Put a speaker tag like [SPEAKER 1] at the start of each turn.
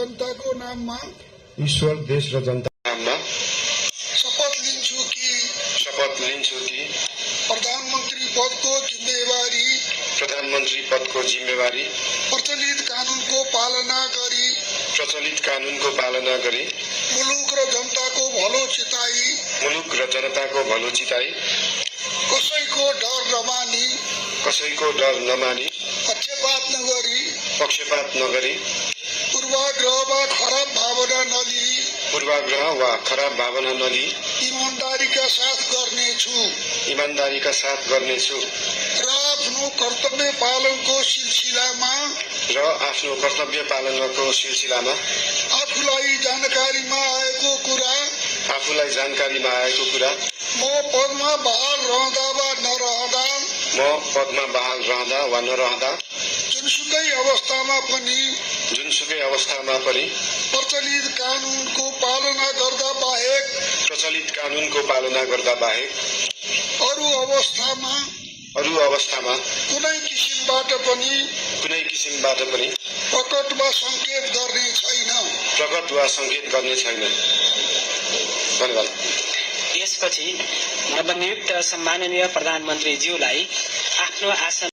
[SPEAKER 1] जनताको नाममा
[SPEAKER 2] ईश्वर देश र जनताको नाममा
[SPEAKER 1] शपथ लिन्छु कि प्रधानमन्त्री पदको जिम्मेवारी प्रचलित कानूनको पालना गरी मुलुक र जनताको भलो चिताई कसैको डर नमानी पक्षपात नगरी पूर्वाग्रह वा खराब भावना नलिई ईमानदारीका साथ गर्नेछु र आफ्नो कर्तव्य पालनको सिलसिलामा आफूलाई जानकारीमा आएको कुरा म पदमा बहाल रहँदा वा नरहँदा जुनसुकै अवस्थामा पनि प्रचलित कानूनको पालना गर्दा बाहेक अरू अवस्थामा कुनै किसिमबाट पनि प्रकट वा संकेत गर्ने छैन। धन्यवाद।
[SPEAKER 3] यसपछि नवनियुक्त सम्माननीय प्रधानमन्त्रीज्यूलाई आफ्नो आसन